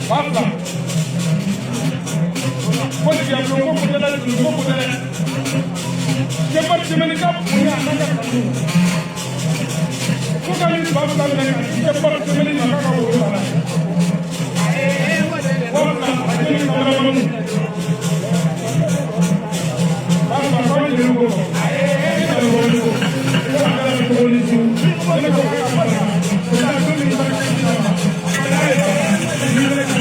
2000. Ko tiɲɛ ko ko tɛ dɛ, ko ko tɛ dɛ. Jɛba tɛmɛni ka bonya a n'a ka kanu. Ko ka nin 2000 minɛ ka di Jɛba tɛmɛni ma k'a ka woro ta n'a ye. 2000 a ni kameramani. 2000 k'aw jeli ko kɔ. Ne ka wari ko. Ko a kɛra cogo ni su. Ne ko k'a ka bana. O la don min taara kɛ sisan ma. N'a ye ni wele ka